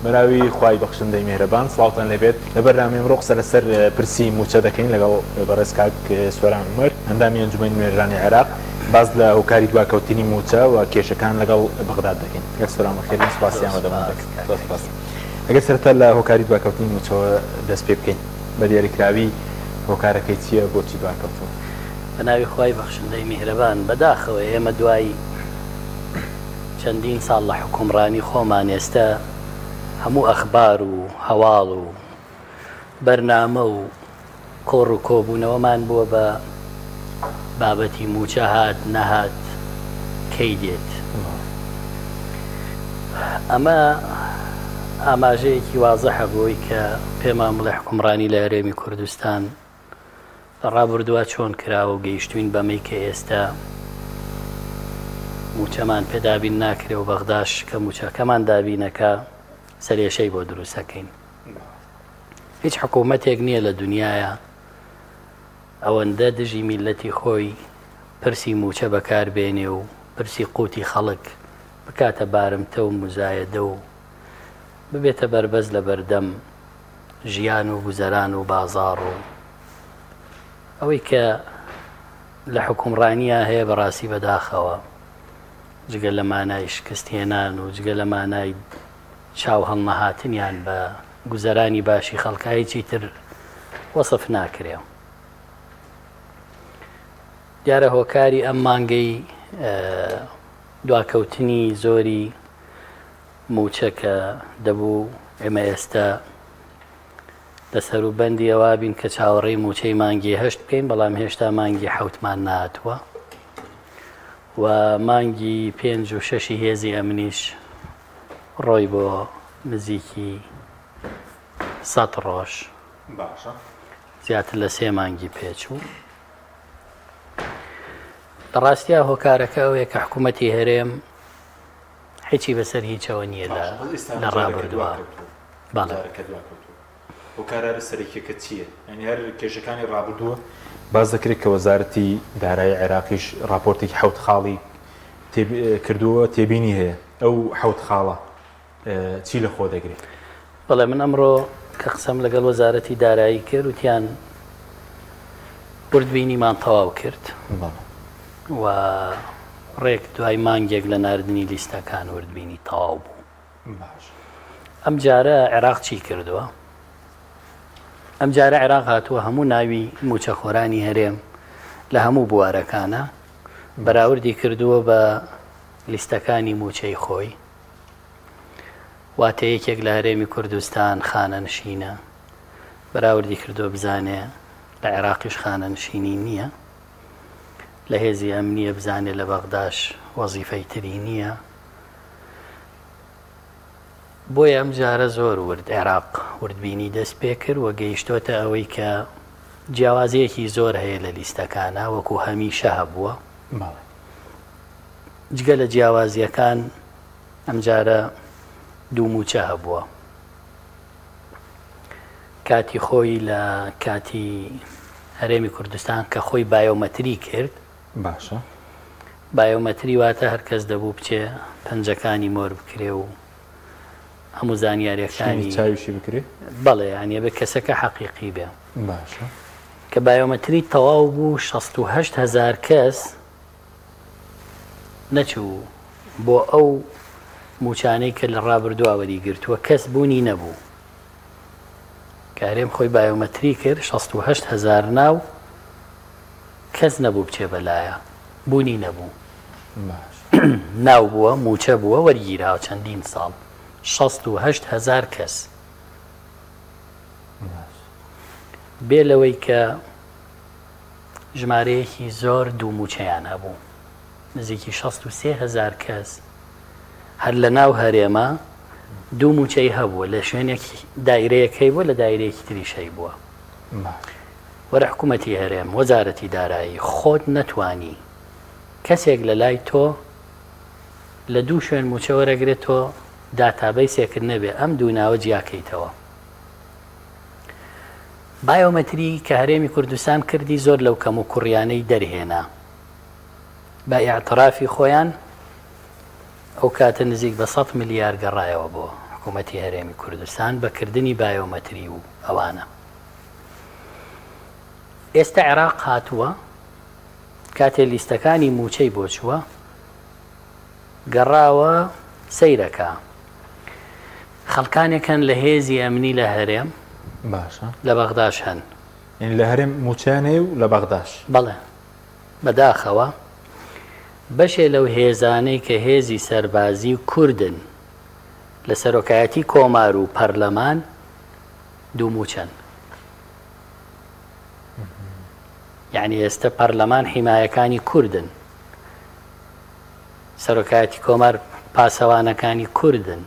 بەناوی خوای بەخشندەی میهرەبان سڵاوتان لێبێت لە بەرنامەی ئەمڕۆ قسە لەسەر پرسی مووچە دەکەین لەگەڵ بەڕێز کاک سۆران عومەر ئەندامی ئەنجومەنی نوێنەرانی عێراق باس لە هۆکاری دواکەوتنی مووچە و کێشەکان لەگەڵ بەغداد دەکەین. کاک سۆران بەخێربێن سوپاسی ئامادەبوونت دەکەم. زۆر سوپاس. ئەگەر سەرەتا لە هۆکاری دواکەوتنی مووچەوە دەست پێ بکەین بە دیاریکراوی هۆکارەکەی چییە بۆچی دواکەوتووە؟ بەناوی خوای بەخشندەی میهرەبان بەداخەوە ئێمە دوای چەندین ساڵ لە حوکمڕانی خۆمان ئێستە هەموو ئەخبار و هەواڵ و بەرنامە و کۆڕ و کۆبوونەوەمان بووە بە بابەتی مووچە هات نەهات کەی دێت. ئەمە ئاماژەیەکی وازحە بۆی کە پێمان بڵێ حوکمڕانی لە هەرێمی کوردستان لە ڕابوردوە چۆن کراوە و گەیشتوین بەمەی کە ئێستا موچەمان پێ دابین ناکرێ و بەغداش کە موچەکەمان دابینەکا سەرێشەی بۆ دروستەکەین. هیچ حکوومەتێک نییە لە دنیاە ئەوەندە دژی میلەتی خۆی پرسی موچە بەکار بێنێ و پرسی قوتی خەڵک بکاتە بارمتە و مزایەدە و ببێتە بەربەست لە بەردەم ژیان و گوزەران و بازاڕ و ئەوەی کە لە حوکمڕانیا هەیە بەڕاستی بەداخەوە جگە لە مانای شکست هێنان و جگە لە مانای چاو هەڵنەهاتنیان بە گوزەرانی باشی خەڵکا هیچی تر وەسف ناکرێ. دیارە هۆکاری ئەم مانگەی دواکەوتنی زۆری مووچە کە دەبوو ئێمە ئێستا لە سەروبەندی ئەوە بین کە چاوەڕێی مووچەی مانگی هەشت بکەین، بەڵام هێشتا مانگی حەوتمان نەهاتووە و مانگی پێنج و شەشی هێزی ئەمنیش ڕۆی بۆ نزیکی سەد ڕۆژ باشە زیاتر لە سێ مانگی پێچوو. لە ڕاستیا هۆکارەکە ئەوەیە کە حکوومەتی هەرێم هیچی بەسەر هیچەوە نییە لە لە ڕابردووە. بەڵێ. هۆکارە سەرەکیەکە چییە؟ یانی هەر کێشەکانی ڕابردووە؟ باس دەکرێت کە وەزارەتی دارایی عێراقیش ڕاپۆرتێکی حەوت خاڵی کردووە تێبینی هەیە ئەو حەوت خاڵە چی لە خۆ دەگرێت؟ بەڵێ من ئەمڕۆ کە قسەم لەگەڵ وەزارەتی دارایی کرد وتیان وردبینیمان تەواو کرد و ڕێک دوای مانگێک لە ناردنی لیستەکان وردبینی تەواو بوو. ئەم جارە عێراق چی کردووە؟ ئەم جارە عێراق هاتووە هەموو ناوی موچەخۆرانی هەرێم لە هەموو بوارەکانە بەراوردی کردووە بە لیستەکانی موچەی خۆی واتە یەکێک لە هەرێمی کوردستان خانەنشینە بەراوردی کردووە بزانێ لە عێراقیش خانەنشینی نییە لە هێزی ئەمنیە بزانێ لە بەغداش وەزیفەی تری نییە بۆیە ئەم جارە زۆر ورد عێراق وردبینی دەست پێ کرد و گەیشتۆتە ئەوەی کە جیاوازیەکی زۆر هەیە لە لیستەکانە وەکو هەمیشە هەبووە جگە لە جیاوازیەکان ئەمجارە دوو موچە هەبووە کاتی خۆی لە کاتی هەرێمی کوردستان کە خۆی بایۆمەتری کرد باشە بایۆمەتری واتە هەرکەس دەبوو بچێ پەنجەکانی مۆر بکرێ و هەموو زانیاریەکانی چاویشی بکرێ بەڵێ یانی ئەبێ کەسەکە حەقیقی بێ باشە کە بایۆمەتری تەواو بوو 68 هزار کەس نەچوو بۆ ئەو موچانەی کە لە ڕابردووا وەریگرتووە کەس بوونی نەبوو کە هەرێم خۆی بایۆمەتری کرد 68 هزار ناو کەس نەبوو بچێ بەلایە بوونی نەبوو ناو بووە موچە بووە وەرگیراوە چەندین ساڵ 68 هزار کەس بێ لەوەی کە ژمارەیەکی زۆر دوو مووچەیان هەبوو، نزیکی 63 هەزار کەس هەر لە ناو هەرێمە دوو مووچەی هەبووە، لە شوێنێک دایرەیەک هەیبووە، لە دایرەیەکی تریش هەیبووە. وەرە حکوومەتی هەرێم، وەزارەتی دارایی، خۆت نەتوانی کەسێک لە لای تۆ لە دوو شوێن مووچە وەرەگرێت تۆ داتابەیسێکت نەبێ ئەم دوو ناوە جیاکەیتەوە. بایۆمەتری کە هەرێمی کوردستان کردی زۆر لەو کەم و کوڕیانەی دەرهێنا بە ئیعترافی خۆیان ئەو کاتە نزیک بە 100 ملیار گەڕایەوە بۆ. حکوومەتی هەرێمی کوردستان بە کردنی بایۆمەتری و ئەوانە. ئێستا عێراق هاتووە کاتێ لیستەکانی مووچەی بۆ چووە گەڕاوە سەیرەکە خەڵکانێک هەن لە هێزی ئەمنی لە هەرێم باشە لە بەغداش هەن. یانی لە هەرێم مووچەیان هەیە و لە بەغداش؟ بەڵێ بەداخەوە بەشێ لەو هێزانەی کە هێزی سەربازی کوردن لە سەرۆکایەتی کۆمار و پەرلەمان دوو مووچەن. یعنی ئێستە پەرلەمان حیمایەکانی کوردن، سەرۆکایەتی کۆمار پاسەوانەکانی کوردن.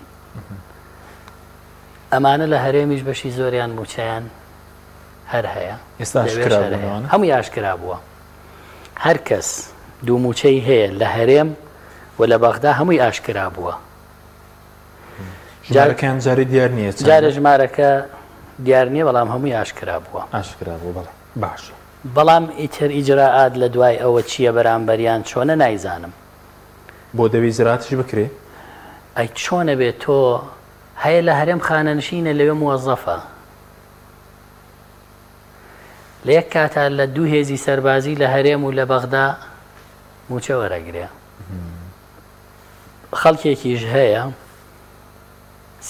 ئەمانە لە هەرێمیش بەشی زۆریان مووچەیان هەر هەیە. ئێستا ئاشکرا بوون ئەوانە؟ هەمووی ئاشکرا بووە. هەر کەس دوو مووچەی هەیە لە هەرێم و لە بەغدا هەمووی ئاشکرا بووە. ژمارەکەیان جارێ دیار نییە چەندە؟ جارێ ژمارەکە دیار نییە بەڵام هەمووی ئاشکرا بووە. ئاشکرا بووە بەڵێ باشە. بەڵام ئیتر ئیجرائات لە دوای ئەوە چییە بەرامبەریان چۆنە نایزانم. بۆ دەبێ ئیجرائاتیش بکرێ؟ ئەی چۆن ئەبێ تۆ هەیە لە هەرێم خانەنشینە لەوێ موەزەفە لە یەک کاتا لە دوو هێزی سەربازی لە هەرێم و لە بەغدا موچە وەرەگرێ. خەڵکێکیش هەیە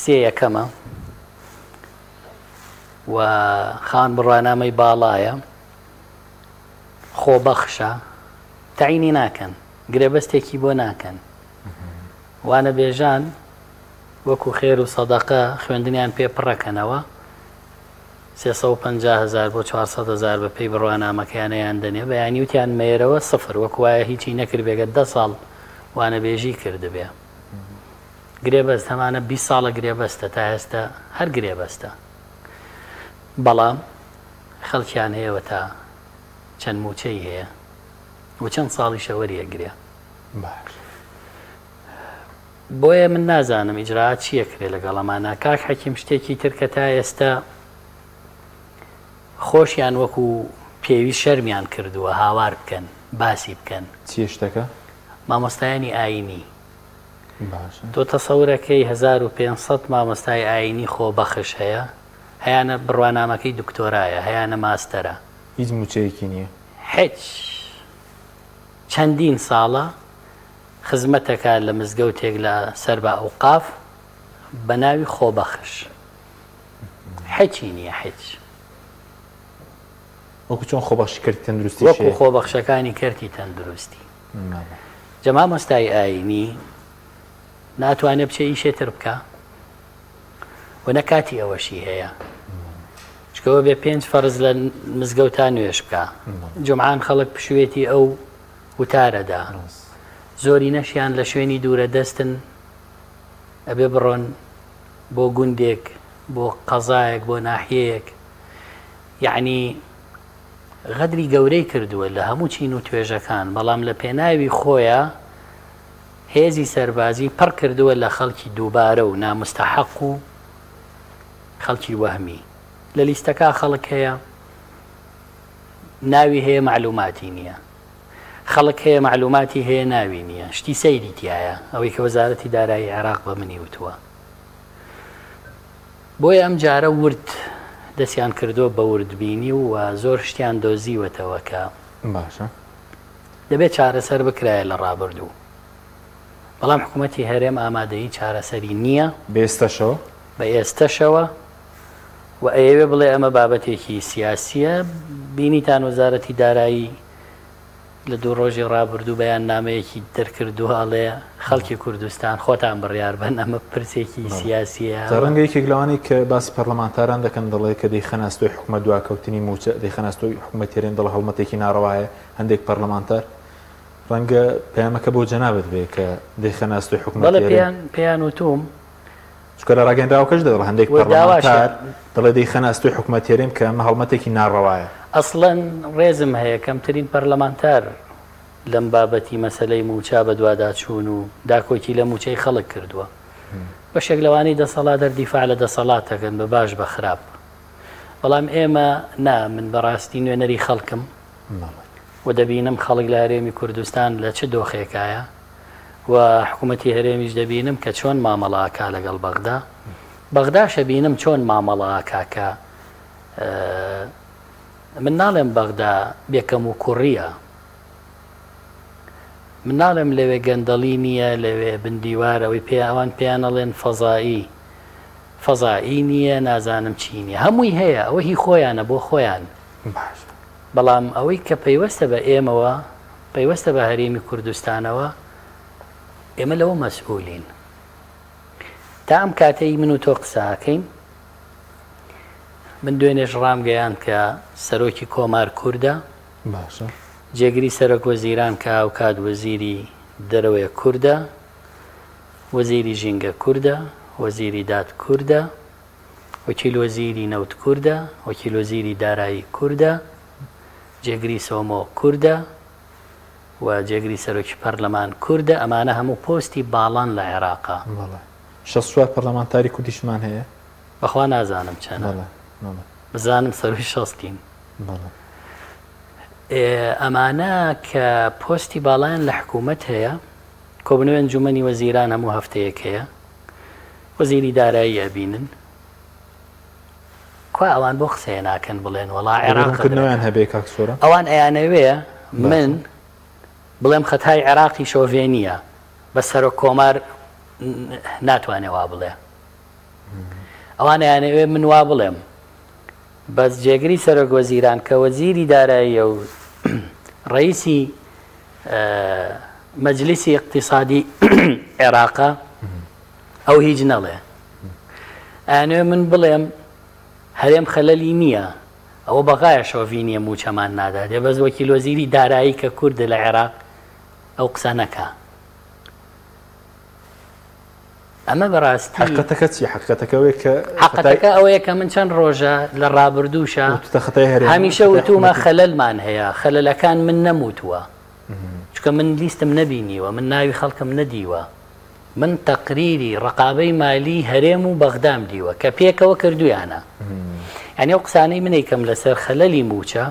سێ یەکەمە و خان بڕوانامەی باڵایە خۆبەخشە تەعینی ناکەن گرێبەستێکی بۆ ناکەن وانەبێژان وەکو خێر و سەدەقە خوێندنیان پێ پڕەکەنەوە 350 هزار بۆ 400 هزار بە پێی بڕوانامەکەیان ئەیان دەنێ بەیانی وتیان مەیەرەوە سفر وەکو وایە هیچی نەکردبێگە دە ساڵ وانەبێژی کردبێ گرێبەست هەمانە 20 ساڵە گرێبەستە تا ئێستا هەر گرێبەستە بەڵام خەڵکیان هەیەوە تا چەند موچەی هەیە و چەند ساڵیشە وەریەگرێ باش. بۆیە من نازانم ئیجرائات چی ئەکرێ لەگەڵ ئەمانە. کاک حەکیم شتێکی تر کە تا ئێستە خۆشیان وەکو پێویست شەرمیان کردووە هاوار بکەن باسی بکەن. چیە شتەکە؟ مامۆستایانی ئاینی. باشە. تۆ تەسەورەکەی 1500 مامۆستای ئاینی خۆبەخش هەیە، هەیانە بڕوانامەکەی دکتۆرایە، هەیانە ماستەرە. هیچ موچەیەکی نیە؟ هیچ. چەندین ساڵە خزمەتەکە لە مزگەوتێک لە سەر بە ئەوقاف بە ناوی خۆبەخش حچی نییە حچ. وەکو چۆن خۆبەخشی کەرتی تەندروستی وەکو خۆبەخشەکانی کەرتی تەندروستی جا مامۆستای ئاینی ناتوانێت بچێ ئیشێ تر بکە و نە کاتی ئەوەشی هەیە چکەوە بێ پێنج فەرز لە مزگەوتا نوێش بکە جمعان خەڵک پشوێتی ئەو وتارەدا زۆرینەشیان لە شوێنی دوورە دەستن ئەبێ بڕۆن بۆ گوندێک بۆ قەزایەک بۆ ناحیەیەک یعنی غەدری گەورەی کردووە لە هەموو چین و توێژەکان بەڵام لە پێناوی خۆیە هێزی سەربازی پڕ کردووە لە خەڵکی دووبارە و نامستەحەق و خەڵکی وەهمی لە لیستەکە خەڵک هەیە ناوی هەیە مەعلوماتی نییە خەڵک هەیە مەعلوماتی هەیە ناوی نییە شتی سەیری تایە ئەوەی کە وەزارەتی دارایی عێراق بە منی وتووە بۆیە ئەم جارە ورد دەستیان کردووە بە وردبینی و زۆر شتیان دۆزیوەتەوە کە باشە دەبێت چارەسەر بکرایە لە ڕابردوو بەڵام حکوومەتی هەرێم ئامادەیی چارەسەری نییە بە ئێستەشەوە بە ئێستەشەوە و ئەیەوێ بڵێ ئەمە بابەتێکی سیاسییە، بینیتان وەزارەتی دارایی لە دوو ڕۆژی ڕابردوو بەیاننامەیەکی دەرکردووە ئەڵێ خەڵکی کوردستان خۆتان بڕیار بەن ئەمە پرسێکی سیاسییە. جا ڕەنگە یەکێک لەوانەی کە باسی پەرلەمانتاران دەکەن دەڵێ کە دەیخەنە ئەستۆی حکومەت دواکەوتنی مووچە دەیخەنە ئەستۆی حکومەت هەرێم دەڵێ هەڵمەتێکی ناڕەوایە هەندێک پەرلەمانتار ڕەنگە پەیامەکە بۆ جەنابت بێ کە دەیخەنە ئەستۆی حکومەت بەڵێ پێیان پێیان وتووم چونکە لە ڕاگەیەندراوەکەش دەڵێ هەندێک پەرلەمانتار دەڵێ دەیخەنە ئەستۆی حکومەت هەرێم کە ئەمە هەڵمەتێکی ناڕەوایە. ئەسڵەن ڕێزم هەیە کەمترین پەرلەمانتار لەم بابەتی مەسەلەی مووچە بەدواداچوون و داکۆکی لە مووچەی خەڵک کردووە. بەشێک لەوانەی دەسەڵات هەر دیفاع لە دەسەڵات دەکەن بە باش بە خراپ. بەڵام ئێمە نا من بەڕاستی نوێنەری خەڵکم و دەبینم خەڵک لە هەرێمی کوردستان لە چ دۆخێکایە. و حکومەتی هەرێمیش دەبینم کە چۆن مامەڵە ئەکا لەگەڵ بەغدا. بەغداش ئەبینم چۆن مامەڵە ئەکا کە من ناڵێم بەغدا بێ کەموکوڕییە، من ناڵێم لەوێ گەندەڵی نییە، لەوێ بن دیوار ئەوەی پێ ئەوان پێیان ئەڵێن فەزایی، فەزایی نییە، نازانم چی نییە، هەمووی هەیە، ئەوە هی خۆیانە بۆ خۆیان. باشە. بەڵام ئەوەی کە پەیوەستە بە ئێمەوە، پەیوەستە بە هەرێمی کوردستانەوە، ئێمە لەوە مەسئولین. تا ئەم کاتەی من و تۆ قسە ئەکەین، من دوێنێش ڕامگەیاند کە سەرۆکی کۆمار کوردە، باشە. جێگری سەرۆک وەزیران کە هاوکات وەزیری دەرەوەیە کوردە، وەزیری ژینگە کوردە، وەزیری داد کوردە، وەکیل وەزیری نەوت کوردە، وەکیل وەزیری دارایی کوردە، جێگری سۆمۆ کوردە و جێگری سەرۆکی پەرلەمان کوردە، ئەمانە هەموو پۆستی باڵان لە عێراقا. بەڵێ. 64 پەرلەمانتاری کوردیشمان هەیە. بەخوا نازانم چەنە. بەڵێ بەڵێ. بزانم سەرووی شەستین. بەڵێ. ئەمانە کە پۆستی باڵایان لە حکوومەت هەیە، کۆبوونەوەی ئەنجوومەنی وەزیران هەموو هەفتەیەک هەیە، وەزیری دارایی ئەبینن. کوا ئەوان بۆ قسەیە ناکەن بڵێن وەڵا عێراق ڕوونکردنەوەیان هەبێ کاک سۆران؟ ئەوان ئەیانەوێ من بڵێم خەتای عێراقی شۆڤێنییە، بەس سەرۆک کۆمار ناتوانێ وا بڵێ. ئەوان ئەیانەوێ من وا بڵێم بەس جێگری سەرۆک وەزیران کە وەزیری داراییە و ڕئیسی مەجلیسی ئیقتیسادی عێراقە ئەو هیچ نەڵێ. ئەیانەوێ من بڵێم هەرێم خەلەلی نییە، ئەوە بەغایە شۆڤینیە مووچەمان ناداتێ، بەس وەکیل وەزیری دارایی کە کوردە لە عێراق ئەو قسە نەکا. ئەمە بەڕاستی حەقیقەتەکە چییە؟ حەقیقەتەکە ئەوەیە کە حەقیقەتەکە ئەوەیە کە من چەند ڕۆژە لە ڕابردووشە وتوتە خەتای هەرێمە، هەمیشە خەتای وتومە حکومەتی. خەلەلمان هەیە، خەلەلەکان من نەموتووە، چونکە من لیستم نەبینیوە، من ناوی خەڵکم نەدیوە، من تەقریری ڕەقابەی مالی هەرێم و بەغدام دیوە کە پێکەوە کردویانە. یانی ئەو قسانەی من ئەیکەم لەسەر خەلەلی مووچە،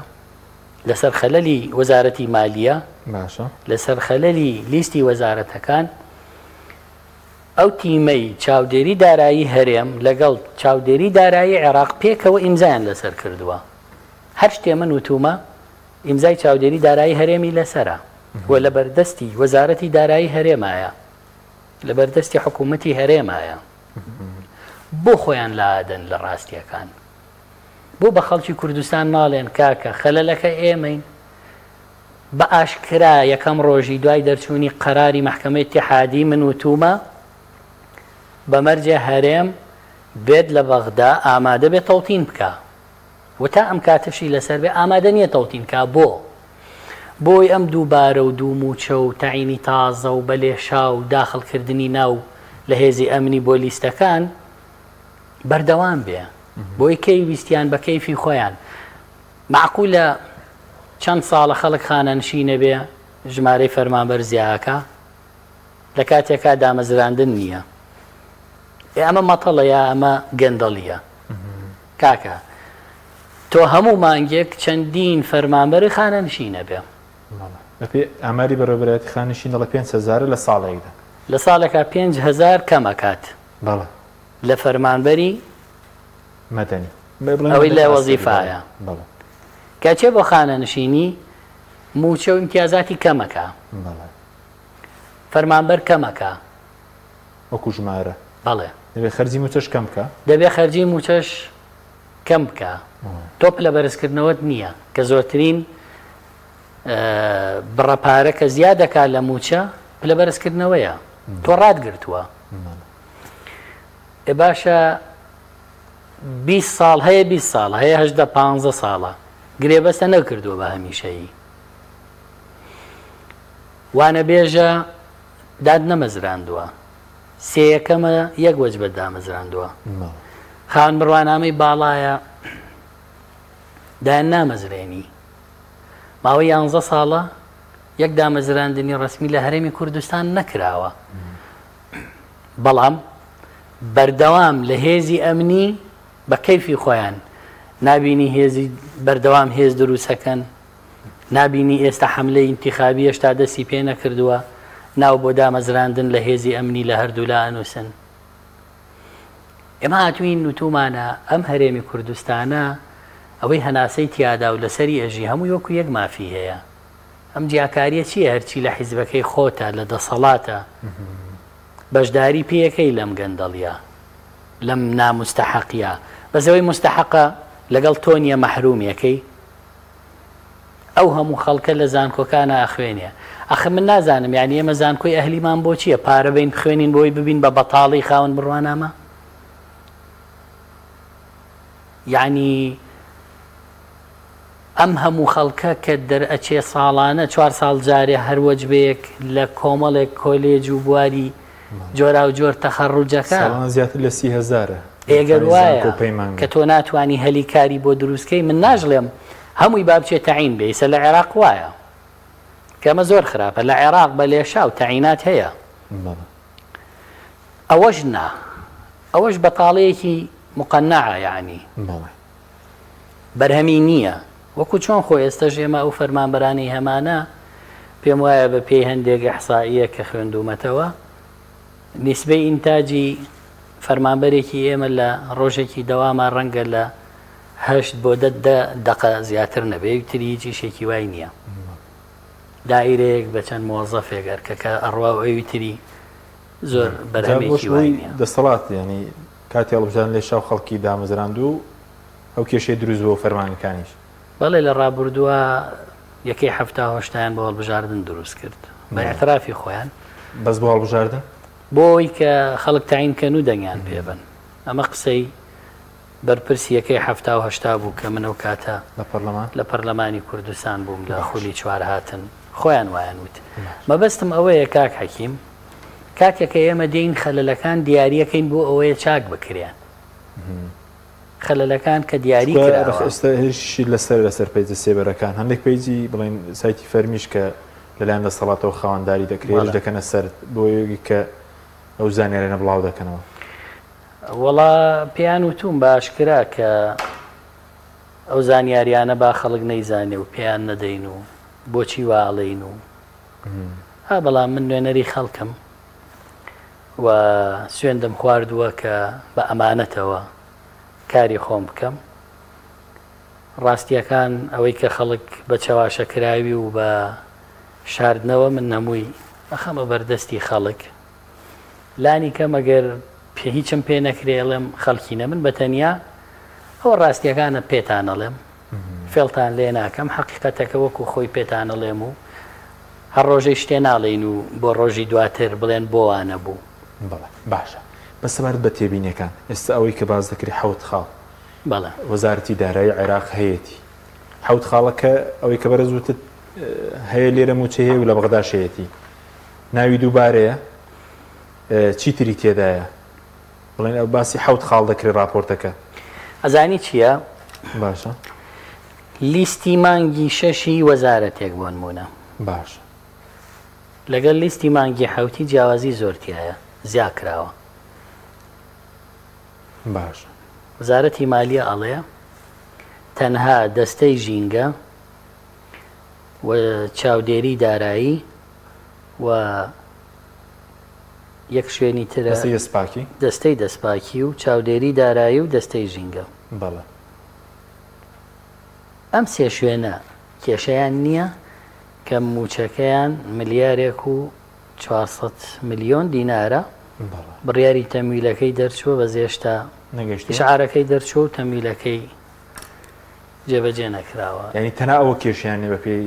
لەسەر خەلەلی وەزارەتی مالیە، باشە. لەسەر خەلەلی لیستی وەزارەتەکان، ئەو تیمەی چاودێری دارایی هەرێم لەگەڵ چاودێری دارایی عێراق پێکەوە ئیمزایان لەسەر کردووە. هەر شتێ من وتومە ئیمزای چاودێری دارایی هەرێمی لەسەرە و لەبەردەستی وەزارەتی دارایی هەرێمایە، لەبەردەستی حکوومەتی هەرێمایە. بۆ خۆیان لادەن لە ڕاستیەکان؟ بۆ بە خەڵکی کوردستان ناڵێن کاکە خەلەلەکە ئێمەین؟ بە ئاشکرا یەکەم ڕۆژی دوای دەرچوونی قەراری مەحکەمەی ئیتیحادی من وتوومە بە مەرجێ هەرێم بێت لە بەغدا ئامادە بێت تەوتین بکا و تا ئەم کاتەشی لەسەر بێ ئامادە نییە تەوتین کا بۆ؟ بۆی ئەم دووبارە و دوو مووچە و تەعینی تازە و بە لێشاو داخڵ کردنی ناو لە هێزی ئەمنی بۆ لیستەکان بەردەوام بێ بۆی کەی ویستیان بە کەیفی خۆیان مەعقولە چەند ساڵە خەڵک خانەنشینە بێ ژمارەی فەرمانبەر زیاکا لە کاتێکا دامەزراندن نییە ئێ ئەمە مەتەڵە یا ئەمە گەندەڵیە کاکە تۆ هەموو مانگێک چەندین فەرمانبەری خانەنشینە بێ بەپێی ئاماری بەڕێوەبەرایەتی خانەنشین دەڵێ 5000 لە ساڵێکدا لە ساڵێکا 5000 کەم ئەکات بەڵێ لە فەرمانبەری مەدەنی ئەوەی لە وەزیفایە کە ئەچێ بۆ خانەنشینی مووچە و ئیمتیازاتی کەمەکە فەرمانبەر کەمەکە وەکو ژمارە بەڵێ دەبێ خەرجی مووچەش کەم بکە دەبێ خەرجی مووچەش کەم بکە تۆ پلە بەرزکردنەوەت نییە کە زۆرترین بڕە پارە کە زیاد دەکات لە مووچە پلە بەرزکردنەوەیە تۆ ڕات گرتووە ئێ باشە 20 ساڵ هەیە 20 ساڵ هەیە هەژدە پانزە ساڵە گرێبەستە نەکردووە بە هەمیشەیی وانەبێژە داد نەمەزراندووە سێیەکەمە یەک وەجبەت دامەزراندووە خاوەن بڕوانامەی باڵایە دایان نامەزرێنی ماوەی یانزە ساڵە یەک دامەزراندنی ڕەسمی لە هەرێمی کوردستان نەکراوە بەڵام بەردەوام لە هێزی ئەمنی بە کەیفی خۆیان نابینی هێزی بەردەوام هێز دروستەکەن نابینی ئێستا حەملەی ئینتیخابی هێشتا دەستی پێ نەکردووە ناو بۆ دامەزراندن لە هێزی ئەمنی لە هەردوولا ئەنووسن. ئێمە هاتووین وتوومانە ئەم هەرێمی کوردستانە ئەوەی هەناسەی تیادا و لەسەری ئەژی هەمووی وەکو یەک مافی هەیە. ئەم جیاکاریە چیە هەرچی لە حیزبەکەی خۆتە لە دەسەڵاتە بەشداری پێیەکەی لەم گەندەڵیە لەم ناموستەحەقیە بەس ئەوەی موستەحەقە لەگەڵ تۆ نیە مەحرومیەکەی ئەو هەموو خەڵکە لە زانکۆکانە ئەخوێنێ ئەخ من نازانم یعنی ئێمە زانکۆی ئەهلیمان بۆ چییە پارە بین بخوێنین بۆی ببین بە بەتاڵی خاوەن بڕوانامە یعنی ئەم هەموو خەڵکە کە دەرئەچێ ساڵانە چوار ساڵ جارێ هەر وەجبەیەک لە کۆمەڵێک کۆلێج و بواری جۆراوجۆر تەخەڕوجەکا. ساڵانە زیاتر لە 30 هەزارە. ئێ گەر وایە کە تۆ ناتوانی هەلی کاری بۆ دروست کەی من ناژڵێم هەمووی با بچێ تەعین بێ ئیسە لە عێراق وایە کە ئەمە زۆر خراپە لە عێراق بە لێشاو تەعینات هەیە ئەوەش نا ئەوەش بەتاڵەیەکی مقەنەعە یەعنی. بەرهەمی نییە، وەکو چۆن خۆ ئێستەش ئێمە ئەو فەرمانبەرانەی هەمانە پێم وایە بە پێی هەندێک ئیحسائیە کە خوێندوومەتەوە نیسبەی ئینتاجی فەرمانبەرێکی ئێمە لە ڕۆژێکی دەواما ڕەنگە لە هەشت بۆ دە دە دەقە زیاتر نەبێ تری هیچ ئیشێکی وای نییە دائیرەیەک بە چەند مۆزەفێک ئەرکەکە ئەڕوا و ئەوی تری زۆر بەرهەمێکی وای نییە. دەسەڵات یانی کاتی هەڵبژاردن لێشاو خەڵکی دامەزراند و ئەو کێشەی دروست بۆ فەرمانگەکانیش. بەڵێ لە ڕابوردووە یەکەی حەفتا و هەشتایان بۆ هەڵبژاردن دروست کرد بە ئیعترافی خۆیان. بەس بۆ هەڵبژاردن؟ بۆ ئەوەی کە خەڵک تەعین کەن و دەنگیان پێ بەن. ئەمە قسەی بەرپرسی یەکەی 70 بوو کە من ئەو کاتە لە پەرلەمان؟ لە پەرلەمانی کوردستان بووم لە خولی چوار هاتن خۆیان وایان وت. مەبەستم ئەوەیە کاک حەکیم کاتێک کە ئێمە دێین خەلەلەکان دیاریەکەین بۆ ئەوەیە چاک بکرێن. خەلەلەکان کە دیاری کراوە. ئێستا هێرشی لەسەر لەسەر پەیجە سێبەرەکان هەندێک پەیجی بڵێن سایتی فەرمیش کە لەلایەن دەسەڵاتەوە خاوەنداری دەکرێت هێرش دەکەنە سەر بۆ ئەوەی کە ئەو زانیاریانە بڵاو دەکەنەوە. وەڵا پێیان وتوم بە ئاشکرا کە ئەو زانیاریانە با خەڵک نەیزانێ و پێیان نەدەین و بۆچی وا ئەڵێین و ها بەڵام من نوێنەری خەڵکم و سوێندم خواردووە کە بە ئەمانەتەوە کاری خۆم بکەم. ڕاستییەکان ئەوەی کە خەڵک بە چەواشەکراوی و بە شاردنەوە من هەمووی ئەخەمە بەردەستی خەڵک. لانی کەم ئەگەر هیچم پێ نەکرێ ئەڵێم خەڵکینە من بە تەنیا ئەوە ڕاستییەکانە پێتان ئەڵێم. فێڵتان لێ ناکەم حەقیقەتەکە وەکو خۆی پێتان ئەڵێم و هەر ڕۆژەی شتێ ناڵێین و بۆ ڕۆژی دواتر بڵێن بۆ وا نەبوو. بەڵێ باشە بەس سەبارەت بە تێبینیەکان ئێستا ئەوەی کە باس دەکرێ حەوت خاڵ بەڵێ. وەزارەتی دارایی عێراق هەیەتی حەوت خاڵەکە ئەوەی کە بەرز وتت هەیە لێرە مووچەی هەیە و لە بەغداش هەیەتی ناوی دووبارەیە چیتری تێدایە بڵێن ئەو باسی حەوت خاڵ دەکرێت ڕاپۆرتەکە. ئەزانی چییە؟ باشە. لیستی مانگی شەشی وەزارەتێک بۆ نموونە. باشە. لەگەڵ لیستی مانگی حەوتی جیاوازی زۆر تیایە زیا کراوە. باشە. وەزارەتی مالیە ئەڵێ تەنها دەستەی ژینگە و چاودێری دارایی و یەک شوێنی ترە. دەستەی دەستپاکی. دەستەی دەستپاکی و چاودێری دارایی و دەستەی ژینگە. بەڵێ. ئەم سێ شوێنە کێشەیان نییە کە مووچەکەیان ملیارێک و 400 ملیۆن دینارە. بەڵێ. بڕیاری تەمویلەکەی دەرچووە بەس هێشتا نەگەیشتووە. ئیشعارەکەی دەرچووە و تەمویلەکەی جێبەجێ نەکراوە. یانی تەنها ئەوە کێشەیان نییە بەپێی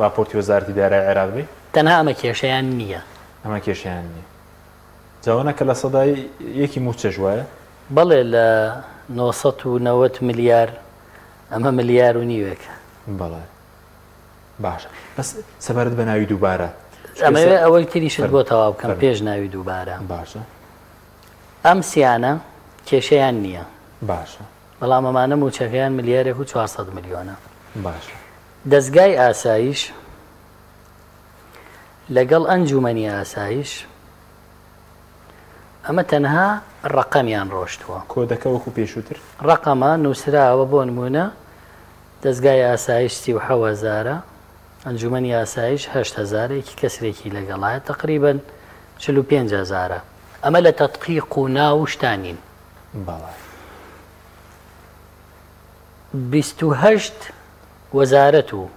ڕاپۆرتی وەزارەتی دارایی عێراق بێ؟ تەنها ئەمە کێشەیان نییە. ئەمە کێشەیان نییە. جا ئەوە نا کە لە سەدای یەکی مووچەش وایە؟ بەڵێ لە 990 ملیار ئەمە ملیار و نیوێکە. بەڵێ باشە بەس سەبارەت بە ناوی دووبارە ئەمەوێ ئەوەی تریشت بۆ تەواو بکەم پێش ناوی دووبارە. باشە. ئەم سیانە کێشەیان نییە. باشە. بەڵام ئەمانە مووچەکەیان ملیارێک و 400 ملیۆنە. باشە. دەزگای ئاسایش لەگەڵ ئەنجومەنی ئاسایش ئەمە تەنها ڕەقەمیان ڕۆشتووە. کۆدەکە وەکو پێشووتر؟ ڕەقەمە نووسراوە بۆ نموونە دەزگای ئاسایش 37 هەزارە، ئەنجومەنی ئاسایش 8 هەزارە یەکی کەسرێکی لەگەڵایە تەقریبەن 45 هەزارە. ئەمە لە تەدقیق و ناو و شتا نین. بەڵێ. 28 وەزارەت و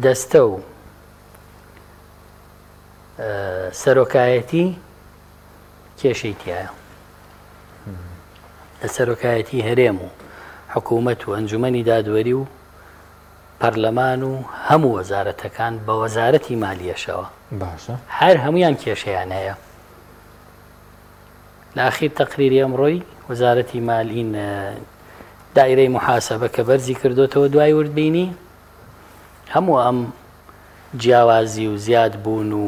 دەستە و سەرۆکایەتی کێشەی تایە لە سەرۆکایەتی هەرێم و حکوومەت و ئەنجومەنی دادوەری و پەرلەمان و هەموو وەزارەتەکان بە وەزارەتی مالیەشەوە باشە هەر هەمویان کێشەیان هەیە لە ئاخیر تەقریری ئەمڕۆی وەزارەتی مالین دایرەی محاسبە کە بەرزی کردوتەوە دوای وردبینی هەموو ئەم جیاوازی و زیاد بوون و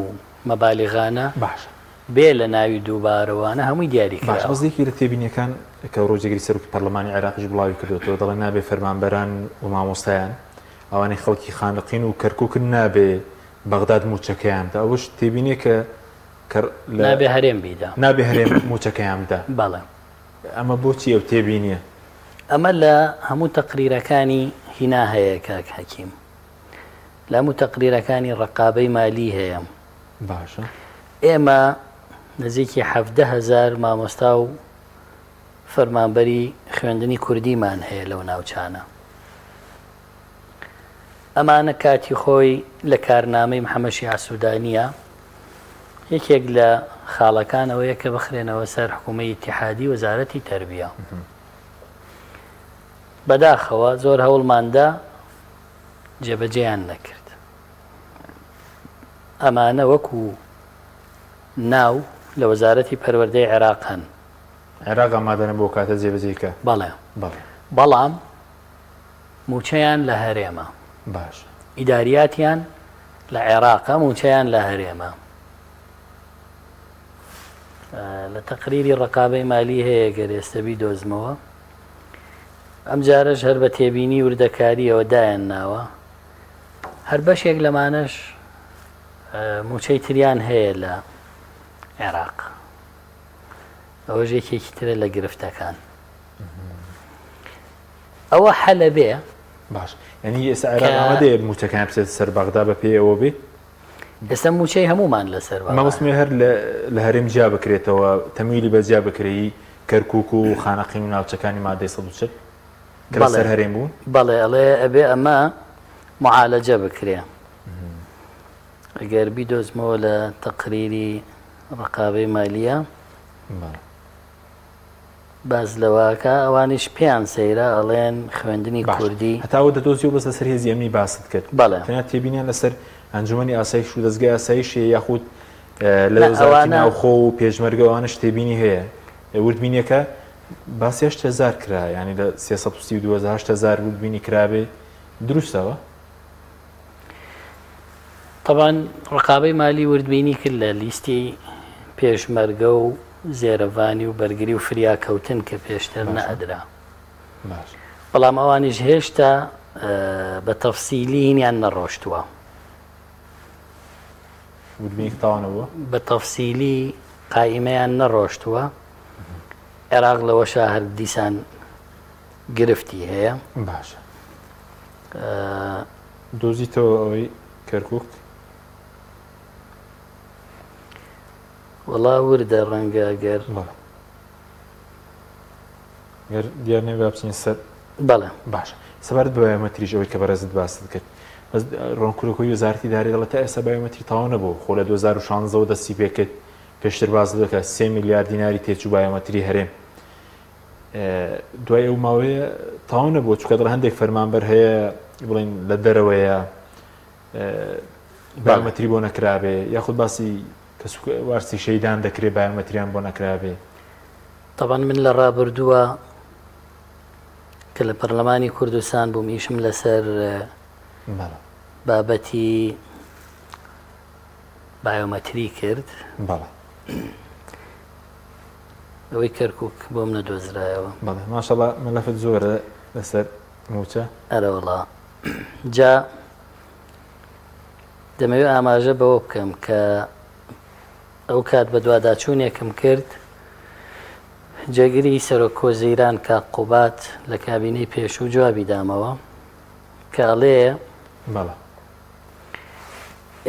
مەبالیغانە باشە بێ لە ناوی دووبارەوانە هەمووی دیاری باشە کراوە. بەس یەکێک لە تێبینیەکان کە ڕۆ جێگری سەرۆکی پەرلەمانی عێراقیش بڵاوی کردوەتەوە دەڵێ نابێ فەرمانبەران و مامۆستایان ئەوانەی خەڵکی خانەقین و کەرکوکن نابێ بەغداد موچەکەیان بدا ئەوەش تێبینیەکە کە لە نابێ هەرێم بیدا. نابێ هەرێم موچەکەیان بدا. بەڵێ. ئەمە بۆچی ئەو تێبینیە؟ ئەمە لە هەموو تەقریرەکانی هینا هەیە کاک حەکیم. لە هەموو تەقریرەکانی ڕەقابەی مالی هەیە. باشە. ئێمە نزیکی 17 هەزار مامۆستا و فەرمانبەری خوێندنی کوردیمان هەیە لەو ناوچانە. ئەمانە کاتی خۆی لە کارنامەی محەممەد شیعە سوودانییە یەکێک لە خاڵەکان ئەوەیە کە بخرێنەوە سەر حکوومەی ئیتیحادی وەزارەتی تەربیە. بەداخەوە زۆر هەوڵماندا جێبەجێیان نەکرد. ئەمانە وەکو ناو لە وەزارەتی پەروەردەی عێراق هەن. عێراق ئامادە نەبوو ئەو کاتە جێبەجێی کە. بەڵێ. بەڵێ. بەڵام مووچەیان لە هەرێمە. باشە. ئیداریاتیان لە عێراقە، مووچەیان لە هەرێمە. لە تەقریری ڕەقابەی مالی هەیە گەر ئێستە بیدۆزمەوە. ئەم جارەش هەر بە تێبینی وردەکارییەوە دایان ناوە. هەر بەشێک لەمانەش مووچەی تریان هەیە لە عێراق. ئەوەش یەکێکی ترە لە گرفتەکان. ئەوە حەلە بێ. باش یعنی ئێستا عێراق ئامادەیە مووچەکان بچێتە سەر بەغدا بە پێی ئەوە بێ؟ ئێستا مووچەی هەمومان لەسەر بەغدا. مەبەستم هەر لە هەرێم جیا بکرێتەوە تەمویلی بە جیا بکرێی کەرکوک و خانەقین و ناوچەکانی مادەی 140 کە لەسەر هەرێم بوون؟ بەڵێ ئەڵێ ئەبێ ئەمە معالەجە بکرێ. ئەگەر بیدۆزمەوە لە تەقریری ڕقابەی مالیە باس لەوەکە ئەوانیش پێیان سەیرە ئەڵێن خوێندنی کوردی هەتا ئەوە دەدۆزیەوە بەس لەسەر هێزی ئەمنی باست کرد بەڵێ تەنیا تێبینیان لەسەر ئەنجومەنی ئاسایش و دەزگای ئاسایش هەیە یاخود لە وەزارەتی ناوخۆ و پێشمەرگە ئەوانەش تێبینی هەیە وردبینیەکە باسی 8000 کرا یعنی لە 332 8000 وردبینی کرابێ دروستەوە تەبعەن ڕقابەی مالی وردبینی کرد لە لیستی پێشمەرگە و زێرەڤانی و بەرگری و فریاکەوتن کە پێشتر نەئەدرا. بەڵام ئەوانیش هێشتا بە تەفسیلی هینیان نەڕۆشتووە. بە تەفسیلی قائیمەیان نەڕۆشتووە. عێراق لەوەشا هەر دیسان گرفتی هەیە. باشە. دۆزیتەوە ئەوەی کەرکوک؟ وەڵا وردە ڕەنگە گەر بەڵێ گەر دیار نەبێ با بچینە سەر بەڵێ باشە سەبارەت بە بایۆمەتریش ئەوەی کە بەڕێزت باست کرد بەس ڕۆنکردنەوەی وەزارەتی دارایی دەڵێت تا ئێستا بایۆمەتری تەواو نەبوو خۆ لە 2016 دەستی پێکرد پێشتر باس دەکە 3 میلیارد دیناری تێچوو بایۆمەتری هەرێم دوای ئەو ماوەیە تەواو نەبووە چونکە دەڵێ هەندێک فەرمانبەر هەیە بڵێن لە دەرەوەیە بایۆمەتری بۆ نەکرابێ یاخود باسی وارسی شەیدان دەکرێ بایۆمەتریان بۆ نەکرابێ. تەبعەن من لە ڕابردووە کە لە پەرلەمانی کوردستان بووم ئیشم لەسەر بابەتی بایۆمەتری کرد. بەڵێ. ئەوەی کەرکک بۆم نەدۆزرایەوە. بەڵێ ماشەڵا مەلەفت زۆرە لەسەر مووچە. ئەرەوەڵا جا دەمەوێت ئاماژە بەوە بکەم کە ئەو کات بەدواداچوونێکم کرد جێگری سەرۆک وەزیران کاک قوباد لە کابینەی پێشوو جوابی دامەوە کە ئەڵێ بەڵێ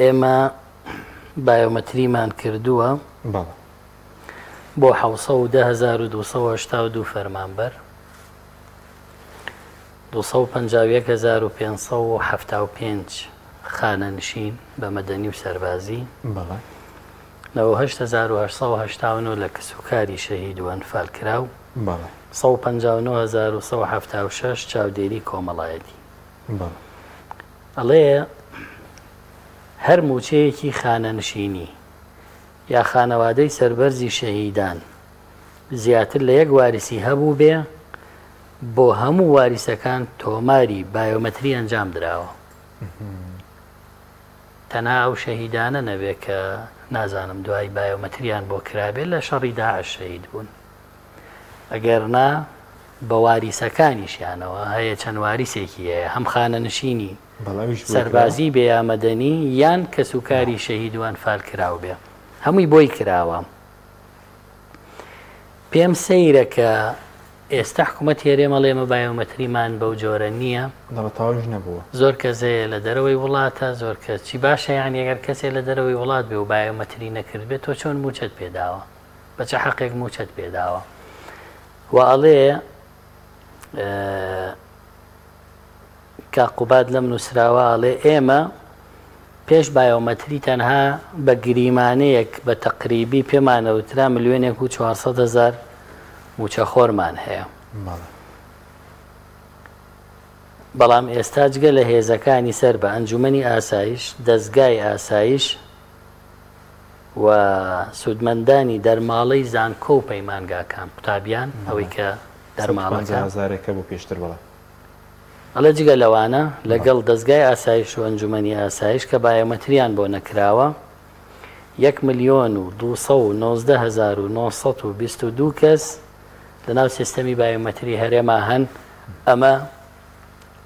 ئێمە بایۆمەتریمان کردووە بەڵێ. بۆ 710,282 فەرمانبەر، 251,575 خانەنشین بە مەدەنی و سەربازی، 98889 لە کەسوکاری شەهید و ئەنفالکراو، 159176 چاودێری کۆمەڵایەتی. ئەڵێ هەر مووچەیەکی خانەنشینی یا خانەوادەی سەربەرزی شەهیدان زیاتر لە یەک واریسی هەبووبێ، بۆ هەموو واریسەکان تۆماری بایۆمەتری ئەنجام دراوە. تەنها ئەو شەهیدانە نەبێ کە نازانم دوای بایۆمەتریان بۆ کرابێ لە شەڕی داعش شەهید بوون. ئەگەر نا بە واریسەکانیشیانەوە هەیە چەند واریسێکی هەیە هەم خانەنشینی سەربازی بێ یا مەدەنی یان کەسوکاری شەهید و ئەنفالکراو بێ هەمووی بۆی کراوە. پێم سەیرە کە ئێستا حکوومەت هەرێم ئەڵێ ئێمە بایۆمەتریمان بەو جۆرە نییە. دەڵێ تەواویش نەبووە. زۆر کەس هەیە لە دەرەوەی وڵاتە، زۆر کەس چی باشە یانی ئەگەر کەسێ لە دەرەوەی وڵات بێ و بایۆمەتری نەکردبێ تۆ چۆن مووچەت پێ داوە؟ بە چ حەقێک مووچەت پێ داوە؟ و ئەڵێ کاک قوباد لەم نووسراوە ئەڵێ ئێمە پێش بایۆمەتری تەنها بە گریمانەیەک بە تەقریبی پێمانەوترا ملیۆنێک و 400 هەزار مووچەخۆرمان هەیە. بەڵام ئێستا جگە لە هێزەکانی سەر بە ئەنجومەنی ئاسایش، دەزگای ئاسایش و سوودمەندانی دەرماڵەی زانکۆ و پەیمانگاکان، قوتابیان، ئەوەی کە دەرماڵەکە. هەزارێکە بۆ پێشتر بەڵێ. ئەڵێ جگە لەوانە لەگەڵ دەزگای ئاسایش و ئەنجومەنی ئاسایش کە بایۆمەتریان بۆ نەکراوە، 1,219,922 کەس لەناو سیستەمی بایۆمەتری هەرێما هەن، ئەمە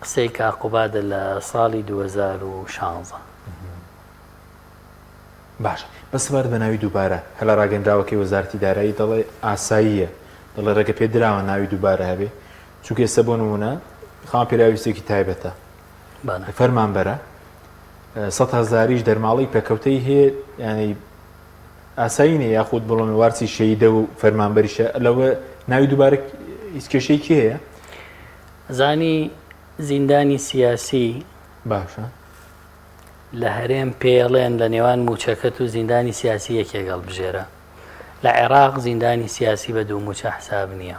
قسەی کاک قوبادە لە ساڵی 2016. باشە بەس سەبارەت بە ناوی دووبارە هەر لە ڕاگەندراوەکەی وەزارەتی دارایی دەڵێ ئاساییە دەڵێ ڕێگە پێدراوە ناوی دووبارە هەبێ چونکە ئێستا بۆ نمونە خاوەن پێداویستێکی تایبەتە فەرمانبەرە سە هەزاریش دەرماڵی پێکەوتەی هەیە ینی ئاسایی نیە یاخود بڵۆن وارسی شەیدە و فەرمانبەریشە لەوە ناوی دووبارە هیچ کێشەیەکی هەیە زانی زیندانی سیاسی باشە لە هەرێم پێڵێن لە نێوان موچەکەت و زیندانی سیاسی یەکێک هەڵبژێرە لە عێراق زیندانی سیاسی بە دوو موچە حساب نییە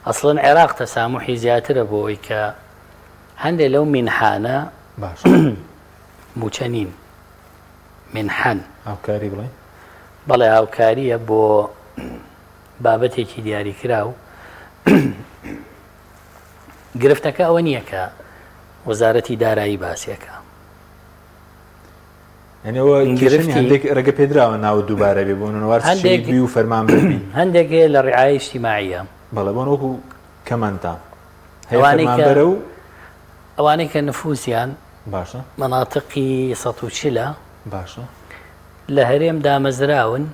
ئەسڵەن عێراق تەساموحی زیاترە بۆ ئەوەی کە هەندێک لەو مینحانە موچە نین مینحەن هاوکاری بڵێ بەڵێ هاوکاریە بۆ بابەتێکی دیاریکراو گرفتەکە ئەوە نییە کە وەزارەتی دارایی باسیەکە یانی ئەوە کێشە نیە هەندێک ڕێگە پێدراوە ناوت دووبارە بێ بۆ نمونە شەهید بی و فەرمانبەر بی. هەندێک هەیە لە ڕعایە ئیجتیماعیە. بەڵێ بۆ وەکو کەمەندام هەیە فەرمانبەرە و ئەوانەی کە نفوسیان باشە مەناتقی 140 باشە لە هەرێم دامەزراون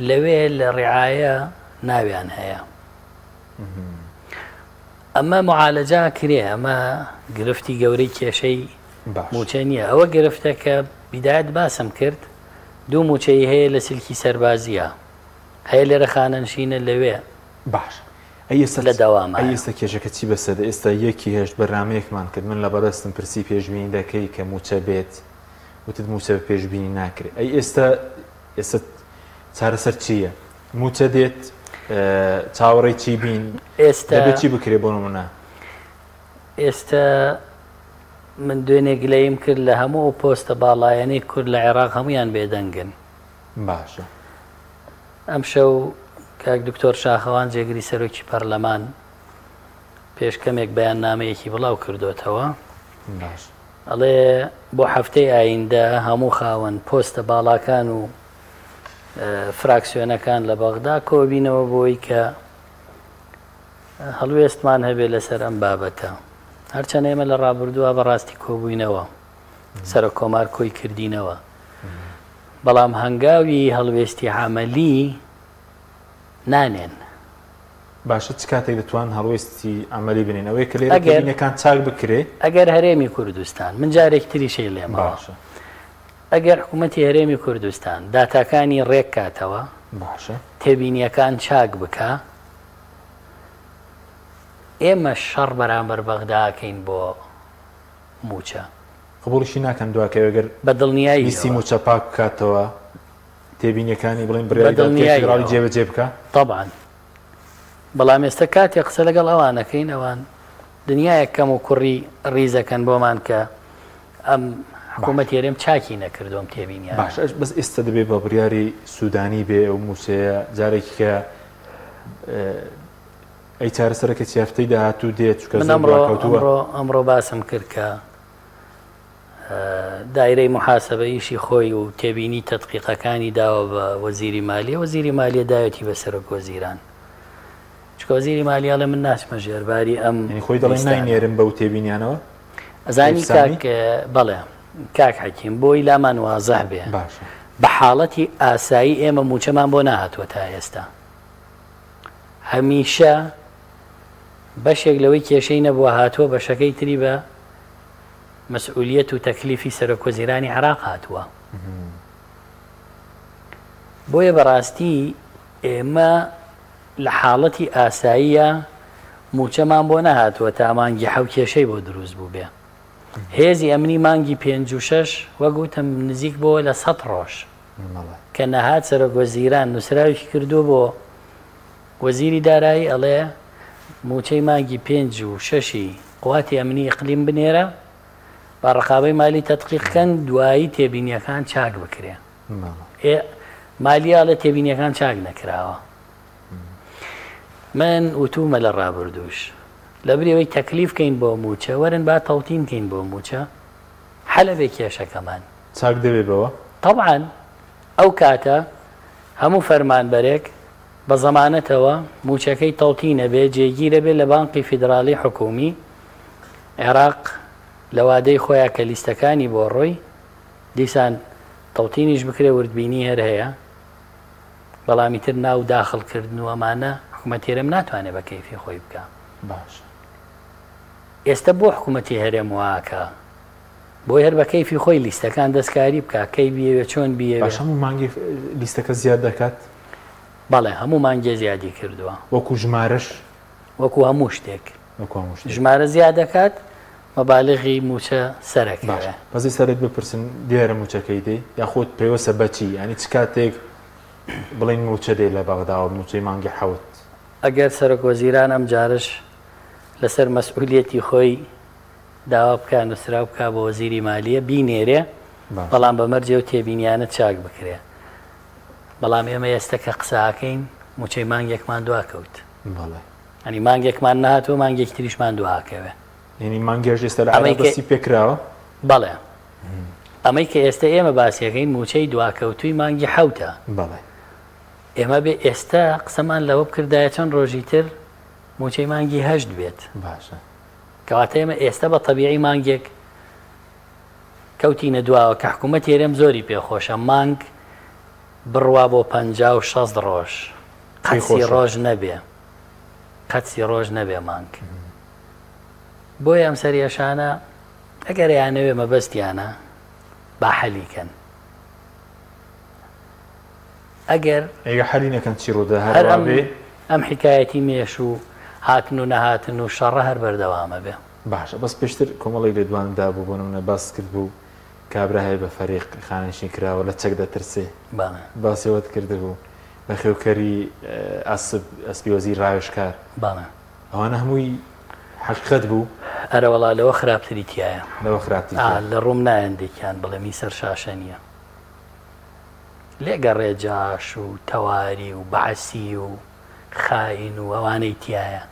لەوێ لە ڕعایە ناویان هەیە ئەمە معالەجە کرێ ئەمە گرفتی گەورەی کێشەی مووچە نییە ئەوە گرفتە کە بیدایەت باسم کرد دوو مووچەی هەیە لە سلکی سەربازیە هەیە لێرە خانەنشینە لەوێ باش لە دەوامە ئێستا کێشەکە چی بەسەر ئێستا یەکی هێشت بەرنمەیەکمان کرد من لە بەڕێزتم پرسی پێشبینی دەکەی کە مووچە بێت وتت مووچە بە پێشبینی ناکرێت ئەی ئێستا ئێستا چارەسەر چییە مووچە دێت چاوەڕێی چی بین ئێستا دەبێت چی بکرێ بۆ نمونە ئێستا من دوێنێ گلەییم کرد لە هەموو ئەو پۆستە باڵایانەی کورد لە عێراق هەموویان بێدەنگن. باشە. ئەمشەو کاک دکتۆر شاخەوان جێگری سەرۆکی پەرلەمان پێش کەمێک بەیاننامەیەکی بڵاو کردۆتەوە. باش. ئەڵێ بۆ هەفتەی ئایندە هەموو خاوەن پۆستە باڵاکان و فراکسیۆنەکان لە بەغدا کۆبینەوە بۆی کە هەڵوێستمان هەبێ لەسەر ئەم بابەتە. هەرچەند ئێمە لە ڕابردووە بەڕاستی کۆبووینەوە، سەرۆک کۆمار کۆی کردینەوە، بەڵام هەنگاوی هەڵوێستی عەمەلی نانێن. باشە چ کاتێک دەتوان هەڵوێستی عەمەلی بنێن؟ ئەوەیە کە لێرە کەبینەکان چاک بکرێ؟ ئەگەر هەرێمی کوردستان، من جارێکی تریش ئەیڵێمەوە. باشە. ئەگەر حکوومەتی هەرێمی کوردستان داتاکانی ڕێک کاتەوە، باشە. تێبینییەکان چاک بکا، ئێمە شەڕ بەرامبەر بەغدا ئەکەین بۆ مووچە. قبوڵیشی ناکەن دواکەوێ گەر بە دڵنیاییەوە. لیستی مووچە پاک بکاتەوە، تێبینییەکانی بڵێن بڕیاری دادگای فیدراڵی جێبەجێ بکا؟ تەبعەن. بەڵام ئێستا کاتێ قسە لەگەڵ ئەوان ئەکەین، ئەوان دنیایەک کەم و کوڕی ڕیزەکەن بۆمان کە ئەم حکوومەتی هەرێم چاکی نەکردووە ئەم تێبینیانە. باشە بەس ئێستا دەبێ بە بڕیاری سوودانی بێ ئەو مووچەیە جارێکی کە ئەی چارەسەرەکە چی هەفتەی داهاتوو دێت چونکە من زۆر ئەمڕۆ دواکەوتووە. ئەمڕۆ ئەمڕۆ باسم کرد کە دایرەی محاسبە ئیشی خۆی و تێبینی تەدقیقەکانی داوە بە وەزیری مالیە، وەزیری مالیە داوێتی بە سەرۆک وەزیران. چونکە وەزیری مالیە ئەڵێ من ناچمە ژێرباری ئەم یعنی خۆی دەڵێ لیستانە. ناینێرم بەو تێبینیانەوە؟ ئەزانی سامی؟ کاک بەڵێ کاک حەکیم بۆی لامان وازح بێ باشە. بە حاڵەتی ئاسایی ئێمە مووچەمان بۆ نەهاتووە تا ئێستا. هەمیشە بەشێک لەوەی کێشەی نەبووە هاتووە بەشەکەی تری بە مەسئولیەت و تەکلیفی سەرۆک وەزیرانی عێراق هاتووە. بۆیە بەڕاستی ئێمە لە حاڵەتی ئاساییە مووچەمان بۆ نەهاتووە تا مانگی حەو کێشەی بۆ دروست بووبێ. هێزی ئەمنی مانگی پێنج و شەش وەک وتم نزیک بۆوە لە سەد ڕۆژ کە نەهات سەرۆک وەزیران نووسراوێکی کردووە بۆ وەزیری دارایی ئەڵێ مووچەی مانگی پێنج و شەشی قواتی ئەمنی ئیقلیم بنێرە با ڕقابەی مالی تەدقیق کەن دوایی تێبینیەکان چاک بکرێ. ئێ مالیە ئەڵێ تێبینیەکان چاک نەکراوە. من وتومە لە ڕابردووش لەبری ئەوەی تەکلیف کەین بۆ مووچە وەرن با تەوتین کەین بۆ مووچە حەلە بێ کێشەکەمان. چاک دەبێ بەوە؟ تەبعەن ئەو کاتە هەموو فەرمانبەرێک بە زەمانەتەوە مووچەکەی تەوتین ئەبێ جێگیر ئەبێ لە بانقی فیدراڵی حکوومی عێراق لە وادەی خۆیا کە لیستەکانی بۆ ڕۆی دیسان تەوتینیش بکرێ وردبینی هەر هەیە بەڵام ئیتر ناو داخڵ کردن و ئەمانە حکومەتی هەرێم ناتوانێ بە کەیفی خۆی بکا. باشە. ئێستە بۆ حکومەتی هەرێم واکا؟ بۆی هەر بە کەیفی خۆی لیستەکان دەستکاری بکا کەی بیەوێ چۆن بیەوێ. باشە هەموو مانگێ لیستەکە زیاد دەکات؟ بەڵێ هەموو مانگێ زیادی کردووە. وەکو ژمارەش؟ وەکو هەموو شتێک. وەکو هەموو شتێک. ژمارە زیاد دەکات مەبالغی مووچە سەرەکەوێ. باشە بەس ئێستا لێت بپرسم دیارە مووچەکەی دێ یاخود پەیوەستە بە چی؟ یانی چ کاتێک بڵێین مووچە دێ لە بەغداوە مووچەی مانگی حەوت؟ ئەگەر سەرۆک وەزیران ئەمجارەش لەسەر مەسئولیەتی خۆی داوا بکا نوسراو بکا بۆ وەزیری مالیە بینێرێ بەڵام بە مەرجێ و تێبینیانە چاک بکرێ بەڵام ئێمە ئێستە کە قسە ئەکەین مووچەی مانگێکمان دوا کەوت. بەڵێ. یانی مانگێکمان نەهاتووە مانگێکی تریشمان دواکەوێ. یانی مانگێش ئێستا لە عێراق دەستی پێکراوە؟ بەڵێ. ئەمەی کە ئێستا ئێمە باسیەکەین مووچەی دواکەوتووی مانگی حەوتە. بەڵێ. ئێمە بێ ئێستا قسەمان لەوە بکردایە چەند ڕۆژی تر مووچەی مانگی هەشت بێت. باشە. کەواتە ئێمە ئێستا بە تەبیعی مانگێک کەوتینە دواوە کە حکوومەتی هەرێم زۆری پێخۆشە مانگ بڕوا بۆ 50 و 60 ڕۆژ قەت سی ڕۆژ نەبێ قەت سی ڕۆژ نەبێ مانگ بۆیە ئەم سەرئێشانە ئەگەر ئەیانەوێ مەبەستیانە با حەلی کەن ئەگەر ئەگە حەلی نەکەن چی ڕوودە هەر ئەم ئەم حکایەتی مێش و هاتن و نەهاتن و شەڕە هەر بەردەوامە بێ. باشە بەس پێشتر کۆمەڵێک لێدوان دابوو بۆ نمونە باس کرد بوو کابرا هەیە بە فەریق خانەنشین کراوە لە چەک دەترسێ بەڵێ باسی ئەوەت کردبوو بەخێوکەری ئەسپ ئەسپی وەزیر ڕاوێژکار بەڵێ ئەوانە هەمووی حەقیقەت بوو؟ ئەرەوەڵا لەوە خراپتری تیایە. لەوە خراپتری ئا تیایە. لە ڕووم نایەندێکیان بڵێم ئی سەر شاشە نییە. لێگەڕێ جاش و تەواری و بەعسی و خائین و ئەوانەی تیایە.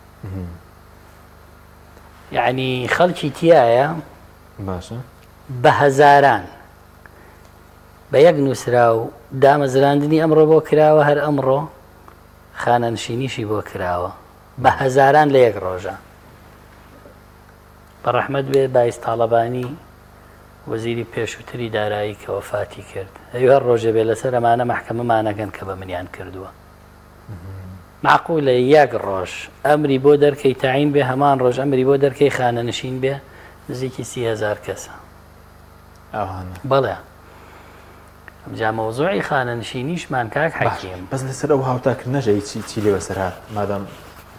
یەعنی خەڵکی تیایە باشە. بە هەزاران بە یەک نووسراو دامەزراندنی ئەمڕۆ بۆ کراوە هەر ئەمڕۆ خانەنشینیشی بۆ کراوە بە هەزاران لە یەک ڕۆژە. بە ڕەحمەت بێ بایز تاڵەبانی وەزیری پێشووتری دارایی کە وەفاتی کرد ئەوی هەر ڕۆژێ بێ لەسەر ئەمانە مەحکەمەمانەکەن کە بە منیان کردووە. مەعقولە یەک ڕۆژ ئەمری بۆ دەرکەی تەعین بێ هەمان ڕۆژ ئەمری بۆ دەرکەی خانەنشین بێ نزیکی 30 هەزار کەسە. ئەوانە. بەڵێ. ئەمجا مەوزوعی خانەنشینیشمان کاک حەکیم. بەس لەسەر ئەو هاوتاکردنەش ئەی چی چی لێ بەسەر هات مادام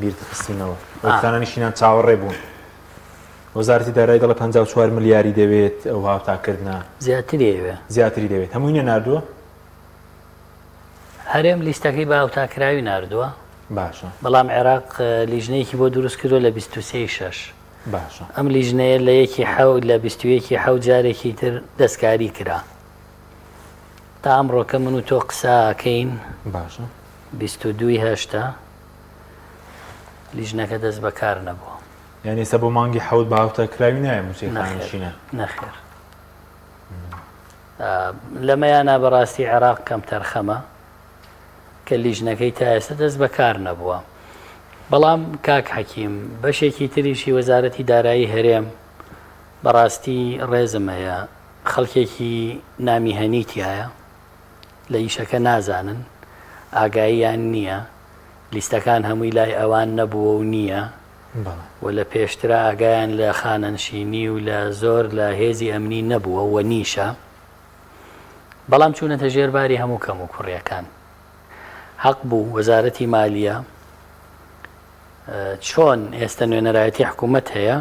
بیرت خستینەوە ئەو خانەنشینان چاوەڕێ بوون وەزارەتی دارایی دەڵێ 54 ملیاری دەوێت ئەو هاوتاکردنە زیاتری ئەوێ زیاتری دەوێت هەمووی نەناردووە هەرێم لیستەکەی بە هاوتاکراوی ناردووە باشە بەڵام عێراق لیژنەیەکی بۆ دروست کردووە لە 23 شەش باشە ئەم لیژنەیە لە یەکی حەوت لە 21 حەوت جارێکی تر دەستکاری کرا تا ئەمڕۆ کە من و تۆ قسە ئەکەین باشە 22 هەشتە لیژنەکە دەست بەکار نەبووە. یانی ئێستا بۆ مانگی حەوت بە هاوتا کراوی نایە مووچەی خانەنشینان؟ نەخێر لەمەیانا بەڕاستی عێراق کەمتەرخەمە کە لیژنەکەی تا ئێستا دەست بەکار نەبووە. بەڵام کاک حەکیم بەشێکی تریشی وەزارەتی دارایی هەرێم بەڕاستی ڕێزم هەیە خەڵکێکی نامیهەنی تیایە لە ئیشەکە نازانن ئاگاییان نییە لیستەکان هەمووی لای ئەوان نەبووە و نییە و لە پێشترا ئاگایان لە خانەنشینی و لە زۆر لە هێزی ئەمنی نەبووە و نیشە بەڵام چوونەتە ژێر باری هەموو کەم و کوڕیەکان حەق بوو وەزارەتی مالیە چۆن ئێستا نوێنەرایەتی حکوومەت هەیە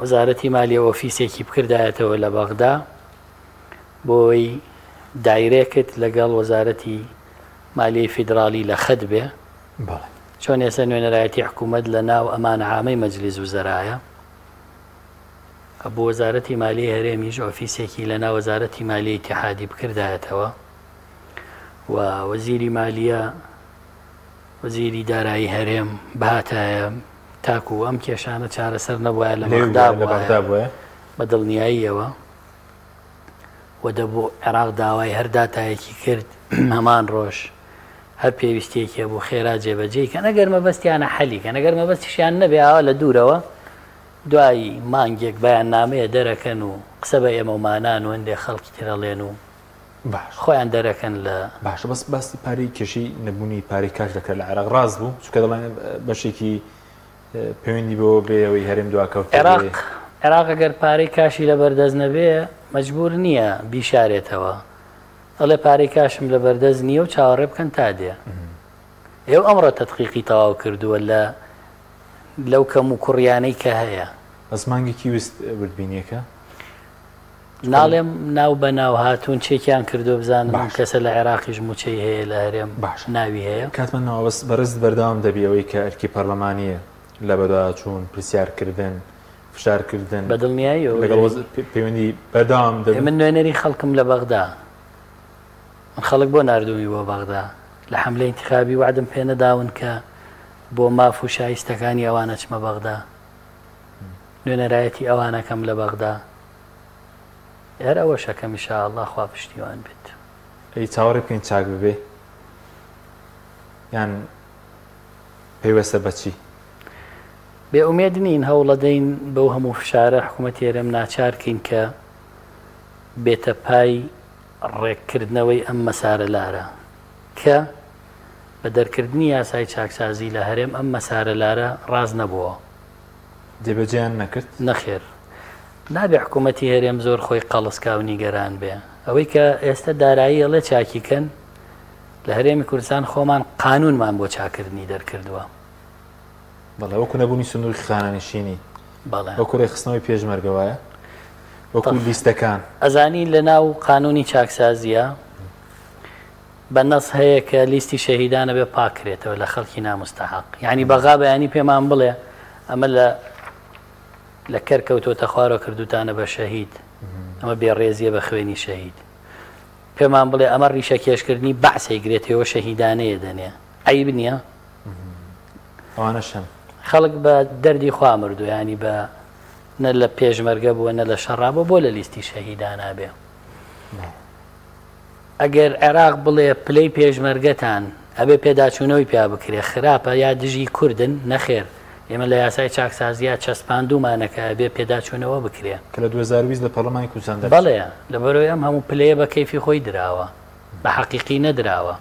وەزارەتی مالیە ئۆفیسێکی بکردایەتەوە لە بەغدا بۆی دایرێکت لەگەڵ وەزارەتی مالیەی فیدراڵی لە خەت بێ چۆن ئێستا نوێنەرایەتی حکوومەت لە ناو ئەمان عامەی مەجلیس وزەرایە ئەبوو وەزارەتی مالیەی هەرێمیش ئۆفیسێکی لە ناو وەزارەتی مالیەی ئیتیحادی بکردایەتەوە و وەزیری مالیە وەزیری دارایی هەرێم بهاتایە تاکو ئەم کێشانە چارەسەر نەبوایە لە بەغدا بوایە بە دڵنیاییەوە و دەبوو عێراق داوای هەر داتایەکی کرد هەمان ڕۆژ هەر پێویستیەکی هەبوو خێرا جێبەجێی کەن ئەگەر مەبەستیانە حەلی کەن ئەگەر مەبەستیشیان نەبێ ئاوا لە دوورەوە دوای مانگێک بەیاننامەیە دەرەکەن و قسە بە ئێمە و مانان و هەندێک خەڵکی تر ئەڵێن و باش خۆیان دەرەکەن لە. باشە بەس باسی پارەی کێشەی نەبوونی پارەی کاش دەکرا لە عێراق ڕاست بوو؟ چونکە دەڵێن بەشێکی پەیوەندی بەوە بێ ئەوەی هەرێم دواکەوتە بێ. عێراق عێراق ئەگەر پارەی کاشی لەبەردەست نەبێ مەجبوور نییە بیشارێتەوە ئەڵێ پارەی کاشم لەبەردەست نییە و چاوەڕێ بکەن تا دێ. ئێو ئەمڕۆ تەدقیقی تەواو کردووە لە لەو کەم و کوڕیانەی کە هەیە. بەس مانگێکی ویست وردبینیەکە؟ ناڵێم ناو بە ناو هاتوون چێکیان کردووە بزانم ئەم کەسە لە عێراقیش مووچەی هەیە لە هەرێم ناوی هەیە. کاتمان نەما بەس بەڕێزت بەردەوام دەبی ئەوەی کە ئەرکی پەرلەمانییە لە بەدواداچوون، پرسیارکردن، فشارکردن بە دڵنیاییەوە لەگەڵ پەیوەندی بەردەوام دەبن. من نوێنەری خەڵکم لە بەغدا، من خەڵک بۆ ناردوومی بۆ بەغدا، لە حەملەی ئینتیخابی وەعدم پێ نەداون کە بۆ ماف و شایستەکانی ئەوان ئەچمە بەغدا. نوێنەرایەتی ئەوانەکەم لە بەغدا هەر ئەوەشەکەم ان شاء اللە خوا پشتیوان بێت. ئەی چاوەڕێ بکەین چاک ببێ یان پەیوەستە بە چی؟ بێ ئومێد نین هەوڵەدەین بەو هەموو فشارە حکوومەتی هەرێم ناچار کەین کە بێتە پای ڕێککردنەوەی ئەم مەسارە لارە کە بە دەرکردنی یاسای چاکسازی لە هەرێم ئەم مەسارە لارە ڕاست نەبووە. جێبەجێیان نەکرد؟ نەخێر. نابێ حکوومەتی هەرێم زۆر خۆی قەڵس کا و نیگەران بێ. ئەوەی کە ئێستە دارایی ئەڵێ چاکی کەن، لە هەرێمی کوردستان خۆمان قانوونمان بۆ چاککردنی دەرکردووە. بەڵێ، وەکوو نەبوونی سندووقی خانەنشینی. بەڵێ. وەکوو ڕێکخستنەوەی پێشمەرگە وایە؟ وەکوو لیستەکان. ئەزانی لە ناو قانوونی چاکسازییە بە نەس هەیە کە لیستی شەهیدان ئەبێ پاک کرێتەوە لە خەڵکی ناموستەحەق یانی بەغا بەیانی پێمان بڵێ ئەمە لە لە کەر کەوتۆتە خوارەوە کردوتانە بە شەهید ئەمە بێڕێزیە بە خوێنی شەهید پێمان بڵێ ئەمە ڕیشە کێشکردنی بەعسەی گرێتەوە شەهیدانەیە دەنێ عیب نییە ئەوانەشن خەڵک بە دەردی خوا مردو ینی بە نە لە پێشمەرگە بووە نە لە شەڕا بۆ بۆ لە لیستی شەهیدانا بێ ئەگەر عێراق بڵێ پلەی پێشمەرگەتان ئەبێ پێداچوونەوەی پیا بکرێ خراپە یا دژی کوردن؟ نەخێر ئێمە لە یاسای چاکسازیا چەسپاندوومانە کە ئەبێ پێداچوونەوە بکرێ. کە لە 2020 لە پەرلەمانی کوردستان دەرچوو. بەڵێ لەبەرئەوەی ئەم هەموو پلەیە بە کەیفی خۆی دراوە بە حەقیقی نەدراوە.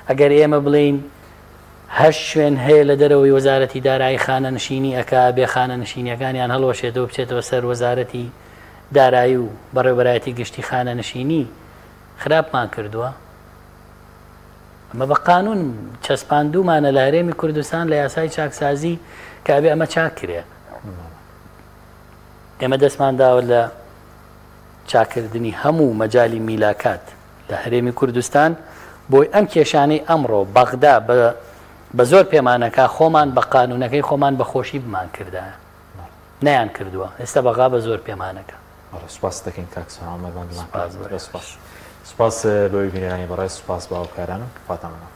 ئەگەر ئێمە بڵێین هەشت شوێن هەیە لە دەرەوەی وەزارەتی دارایی خانەنشینی ئەکا ئەبێ خانەنشینیەکانیان هەڵوەشێتەوە بچێتەوە سەر وەزارەتی. دارایی و بەڕێوەبەرایەتی گشتی خانەنشینی خراپمان کردووە؟ ئەمە بە قانون چەسپاندوومانە لە هەرێمی کوردستان لە یاسای چاکسازی کە ئەبێ ئەمە چاک کرێ. ئێمە دەستمان داوە لە چاکردنی هەموو مەجالی میلاکات لە هەرێمی کوردستان بۆی ئەم کێشانەی ئەمڕۆ بەغدا بە بە زۆر پێمانەکا خۆمان بە قانونەکەی خۆمان بە خۆشی بمان کردایە نەیان کردووە ئێستا بەغا بە زۆر پێمانەکە. بەڵێ سوپاست دەکەین کاک سۆران عومەر ماندوومان کردیت. سوپاس بۆ. سوپاس بۆ بینەرانی بەڕێز سوپاس بۆ هاوکارانم خواتان لەگەڵ.